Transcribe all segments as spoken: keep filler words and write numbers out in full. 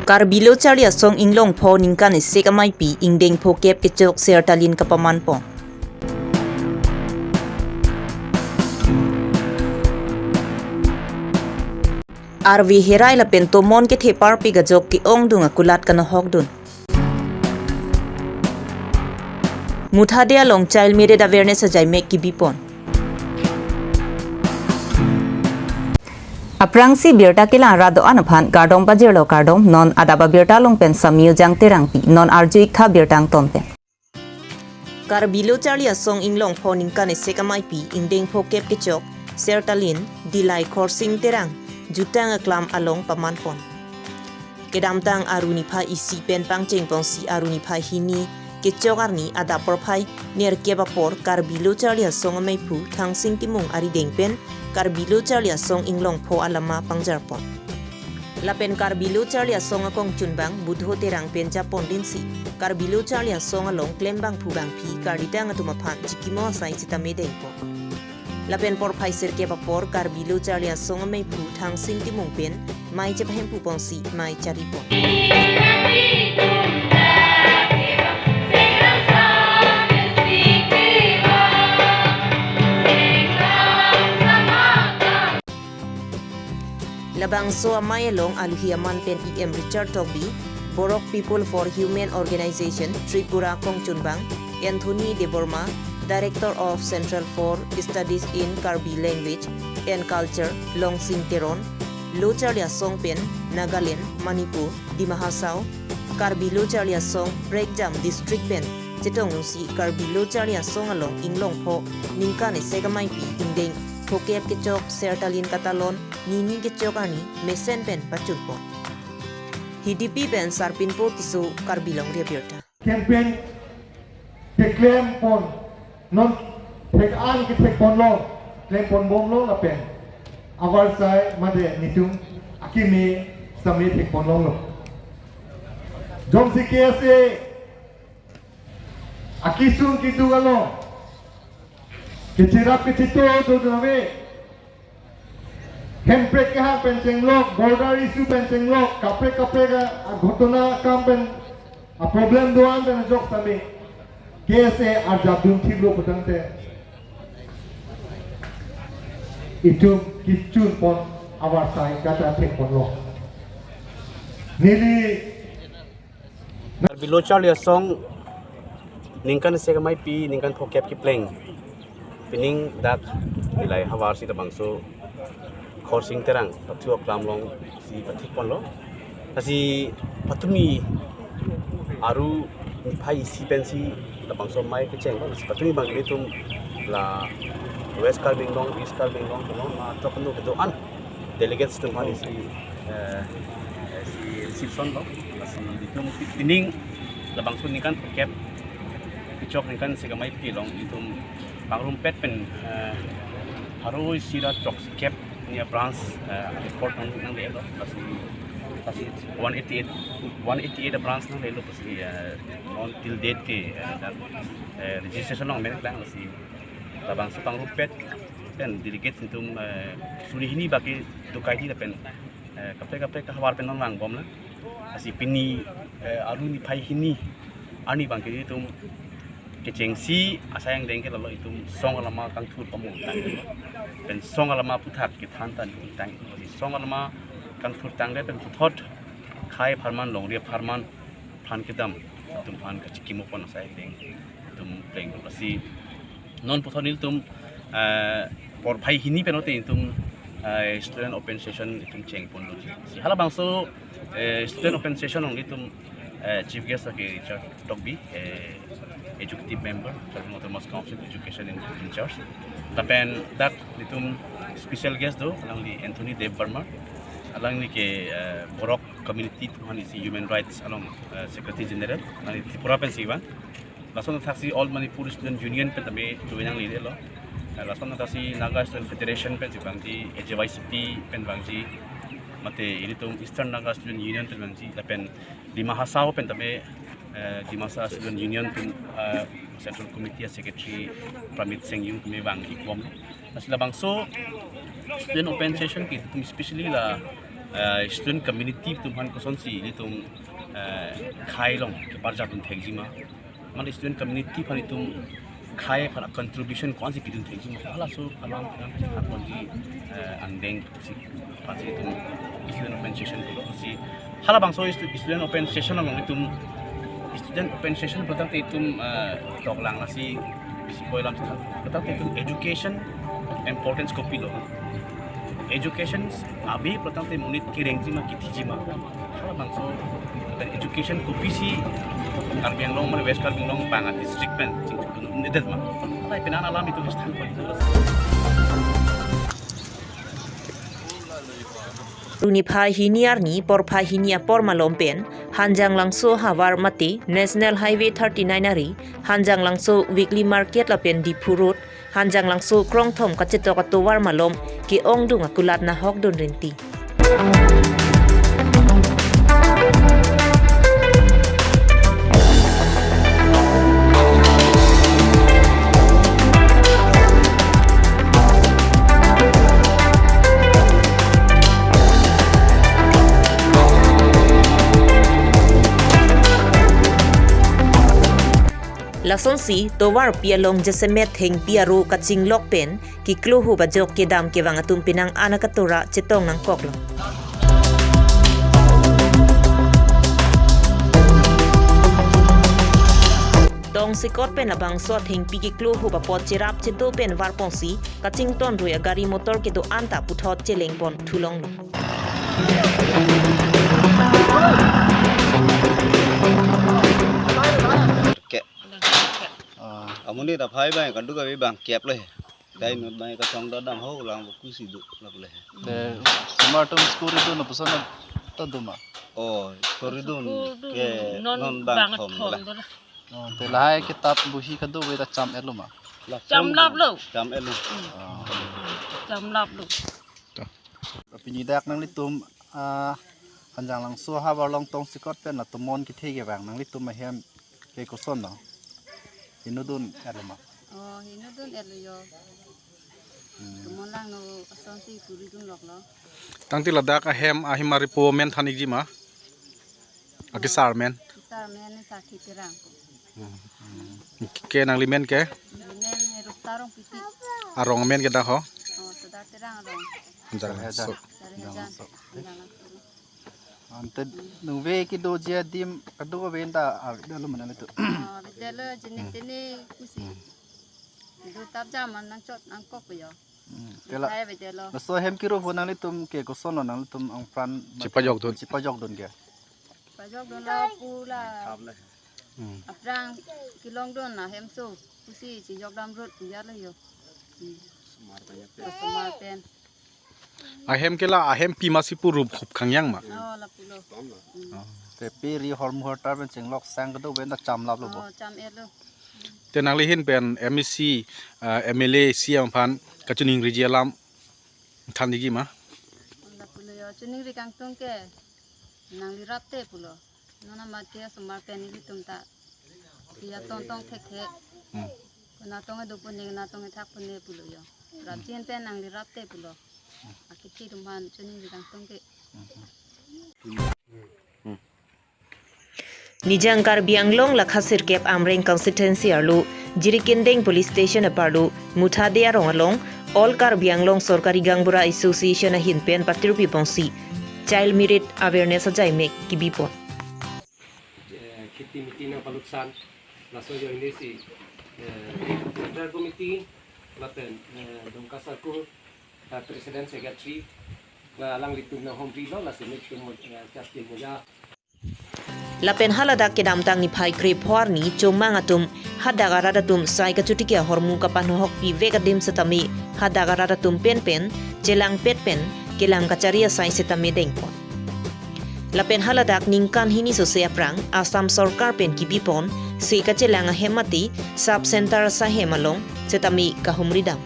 Karbi Lo Charli Asong Inglongpho ningkan isi ameipi ingdeng phokep kechok sertalin kapaman pon. Arve herai lapen tomon kethe parpik ajok ke-ongdung akulat kanohokdun. Muthade along child marriage awareness ajaimek kibipon. Aphrangsi birta kelang rat do-an aphan kardom pajirlo, kardom. Non adap abirta along pen Samir Jang Terangpi, non arju-ik tha birta angton pen. Karbi Lo Charli Asong Inglongpho ningkan isi ameipi ingdeng phokep kechok sertalin Dillai Khorsing Terang jutang aklam along paman pon. Kedamtang Aru niphai isi pen pangcheng ponsi Aru niphai hini kechok arni adap porphai nerkep apor Karbi Lo Charli Asong ameiphu Thangsing Timung arideng pen Karbi Lo Charli Asong Inglongpho alama pangjar pon. Lapen Karbi Lo Charli Asong akongchunbang Budho Terang pen japon dinsi Karbi Lo Charli Asong along klembangphu bangphi karditang atum aphan chikimo asai sitame dengpon. Lapen porphai sirkep apor Karbi Lo Charli Asong ameiphu Thangsing Timung pen mei chepahemphu ponsi mei charipon. Labangso amei along aluhi aman pen E M Richard Tokbi, Borok People for Human Organization Tripura kongchunbang Anthony Debbarma, Director of Centre for Studies in Karbi Language and Culture Longsing Teron, Lo Charli Asong pen Nagaland, Manipur, Dima Hasao, Karbi Lo Charli Asong prekjam district pen chetong unsi Karbi Lo Charli Asong along Inglongpho ningkan isi ameipi ingdeng phokep kechok sertalin katalon nini kechok arni mesen pen pachunpon. Hidipi pen Sarpinpur Tisso, Karbi Longri Abirta. Campaign keklem pon, non thek an kethek ponlo, klem pon bomlo lapen avarsai mate netum akimi sami thek ponlonglo. Jongsi K S A akisung kiduk along kechirap kechito do do ave. Hemprek kehang pen chenglok, border issue pen chenglok, kaprek kaprek a, a ghotona akam pen, a problem do-an pen ajok sami K S A arjap dun thiklo putangte itum kichun pon avarsai kata thek ponlo. Neli Karbi Lo Charli Asong ningkan isi ameipi ningkan phokep kepleng pining dak Dillai havar si labangso Khorsing Terang pathu aklam alongsi pathik ponlo. Lasi patumi Aru niphai isi pensi labangso mei kechenglo. Lasi patumi bang ilitum la West Karbi Anglong, East Karbi Anglong, Tongong, ma atok anu kedo-an delegates atum aphan isi, eh, isi reception lo. Lasi itum pining labangso ningkan phokep kechok ningkan isi ameipi along itum pangrumpet pen, eh, pharo isi ra throksi kep ni a branch, eh, report nang, nangdelo. Lasi, lasi one eighty-eight, one eighty-eight a branch nangdelo, lasi, eh, non till date ke, eh, dan, eh, registration along amen klang. Lasi labangso pangrumpet pen delegates atum, eh, suri hini baki dokai di lapen, eh, kaprek kaprek ahavar pen non vangbomlo. Lasi pini, eh, Aru niphai hini arni bangke itum kechengsi asai angdeng ke lalo itum song alama kangthur pamu tang. Pen song alama aphuthak kethan ta itum tang. Lasi song alama kangthur tangdet pen puthot khei apharman, longri apharman aphan kedam itum aphan kachikimo pon asai angdeng itum plenglo. Lasi non puthot nelitum, eh, porphai hini pen ote itum, eh, student open session itum cheng ponlo. Si halabangso, eh, student open session along itum, eh, chief guest ke Richard Tokbi, eh, executive member, Karbi Anglong Autonomous Council education in, in charge. Lapen dak itum special guest do, alangli Anthony Debbarma, alangli ke, eh, Borok community atum aphan isi human rights along, eh, secretary general, alangli Tripura pensi vang. Lason thaksi All Manipur Student Union pen tame join nanglelo. Eh, lason thaksi Naga Student Federation pensi vangji, A J Y C P pen vangji, mate ilitum Eastern Naga Student Union pen vangji, lapen Dima Hasao pen tame, eh, Dimasa Student Union pen, eh, Central Committee a Secretary Pramit Sengyu tame vangji kom. Lasi labangso student open session ke itum especially la Uh, student community atum aphan kosonsi itum uh, khei along keparjap dun thekji ma? Mane student community aphan itum khei aphan contribution kosonsi pidun thekji ma? Halaso alam alam aponji uh, angdeng si pasi itum student open session pulo si. Halabangso stu- student open session along itum student open session pulo tangte itum uh, toklang lasi bisi koi alam tha. Pulo tangte itum education importance kopilo. Education ave pulo tangte monit kerengji ma kethiji ma? Halabangso education kopisi Karbi Anglong mane West Karbi Anglong bang a-district pen chingchung nedet ma? Hala penang alam itum sthan pon. Niphai hini arni porphai hini apor malom pen Hanjanglangso havar mate National Highway thirty-nine ari Hanjanglangso Weekly Market lapen Diphu Road, Hanjanglangso Krongthom kachetok atovar malom ke-ongdung akulat nahok dun rinti. Lasonsi tovarpi along jasemet thengpi aro kachinglok pen keklo hup ajok kedam kevang atum penang an akatora chetong nangkoklo. Tongsekot pen labangso athengpi keklo hup apot cherap chedo pen varponsi kachington rui agari motor kedo-an ta puthot chelengpon thulonglo. Ke. Ah. Amonit aphai bang kadu kabi bang kep le. Dai nut bang kachong dodam ho lang kusi do lak le. Te osomar atum school ridun puson ta do ma? Oh, school ridun ke non non bang bang thom thom la. Do la. Oh, te lahai kitab buhi kado ave ta cham-etlo ma? La cham lap lo. Cham-etlo. Hmm. Ah. Cham lap lo. Pini dak nanglitum ah, Hanjanglangso havar along tongsekot pen la tomon kethe kevang nanglitum ahem ke kosonlo? Hingno dun-etlo ma? Oh, hingno dun-etlo yo. Hmm. Tomon lang no asonsi puri dunloklo. Tangte ladak ahem ahim aripo men than-ikji ma? Akesar men? Kesar men Sakhi Terang. Hmm. Ke nangli men ke? Neli men Rupta Rongpipi. Arong men ke dak ho? Oh, to dak Terang arong. Hanjanglangso. Sarihajan. Hanjanglangso. Ante nungve kedoji adim kado ave ta avedetlo ma nanglitum? Oh, avedetlo, jini tini kusi. Hmm. Do tap jam an nangchot nangkok yo. Hmm, te la. Hai avedetlo. Laso ahem kerup ahut nanglitum ke kosonlo nanglitum apran chepajok dun? Chepajok dun ke? Chepajok dun lapu la. Hmm. Aphrang kelong dun ahemso. Kusi chejok dam rut ya lo yo. Hmm. Osomar pen. Ahem ke la ahem pima si pu rup hup khangyang ma? Oh, lapulo. Hmm. Oh. Te pe ri hormu hortar pen chinglok sang kado ave ta cham laplo bo? Oh, cham-etlo. Te nangli ahin pen M A C, ah, M L A, C M aphan kachiningriji alam than-ikji ma? Lapulo yo, chiningri kangtung ke nangli rapte pulo. Non amat ke osomar pen ilitum ta pi atong tong thekthe. Hmm. Konat tong kedo pune, konat tong kethak pune pulo yo. Rapjin pen nangli rapte pulo. Akithi atum aphan chiningri kangtung ke. Nijang Karbi Anglong lakha sirkep Amreng constituency arlo Jirikindeng Police Station aparlo Muthade arong along All Karbi Anglong Sorkari Gaonbura Association ahin pen patirpi ponsi Child Marriage Awareness ajaimek kibipon. Eh, kheti miti nangpalutsan, laso ajoine si, eh, Central Committee, lapen, eh, Dongka Circle, eh, President Secretary, na alanglitum nanghomrilo, lasi nelitum, eh, Justin Moja. Lapen haladak kedamtang niphai krepho arni chomang atum hadak arat atum sai kachotiki ahormu kapanhohokpi vek adim setame hadak arat atum penpen chelangpet pen kelang kachari asai setame dengpon. Lapen haladak ningkan hini sose aphrang Assam Sorkar pen kibipon se kachelang ahem mate sub center asai hem along setame kahumridam.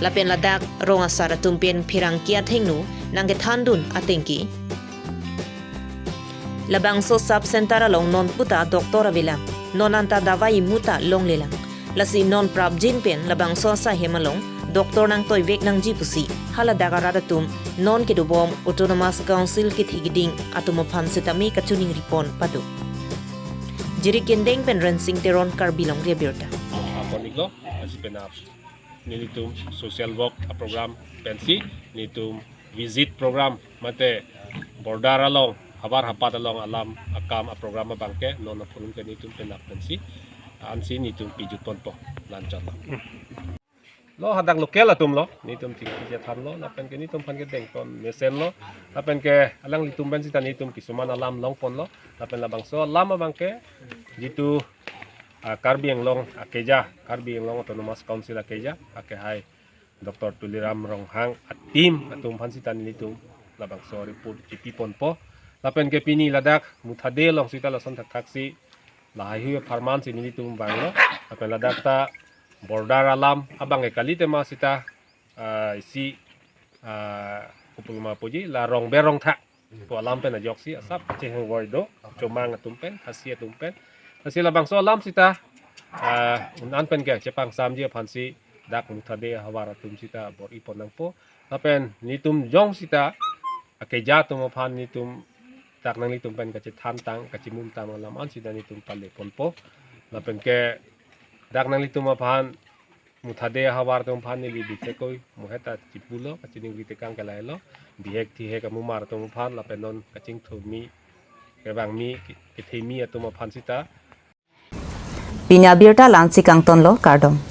Lapen ladak rong asar atum pen pherangke athengno nangkethandun atengke. Labangso sub center along non puta doctor avelang, non anta davai imu ta longlelang. Lasi non prapjin pen labangso asai hem along doctor nangtoivek nangji pusi haladak arat atum non kedobom Autonomous Council kethe keding atum aphan sitame kachiningri pon pado. Jirikindeng pen Rensing Teron, Karbi Longri Abirta. Apon iklo, asi penap nelitum social work a program pensi nelitum visit program mate border along havar hapat along alam akam a program abangke non apurun ke nelitum penap pensi ansi nelitum pijut ponpo, lanchon lo. Lo hadak local atum lo, nelitum chingki chethan lo, lapen ke nelitum aphan ke dengton mesen lo, lapen ke alanglitum pen sita nelitum kisuman alam long ponlo, lapen labangso alam abangke jitu ah, Karbi Anglong akeja, Karbi Anglong Autonomous Council akeja, akehai Doctor Tuliram Ronghang a team atum aphan sita nelitum labangso report chipi ponpo. Lapen ke pini ladak Muthade along sita lason thakthak si lahai hui apharman si nelitum vanglo. Lapen ladak ta border alam abangke kali tema sita, ah, isi, ah, kopuloma puji la rong berong thak pu alam pen ajoksi asap cheheng voi do, Chomang atum pen, Khasi atum pen. Lasi labangso alam sita, ah, un-an pen ke chepangsamji aphansi dak Muthade havar atum sita bor-i pon nangpo. Lapen nelitum jong sita akeja atum aphan nelitum dak nanglitum pen kachethan tang, kachimum tang alam an sita nelitum pale ponpo. Lapen ke dak nanglitum aphan Muthade havar atum aphan neli bihek oi, muheta chipulo, kachiningri tekang ke lahelo, bihek thihek amumar atum aphan, lapen non kachingthumi, kevangmi, kethemi atum aphan sita. Pini abirta la-ansi kangtonlo, kardom.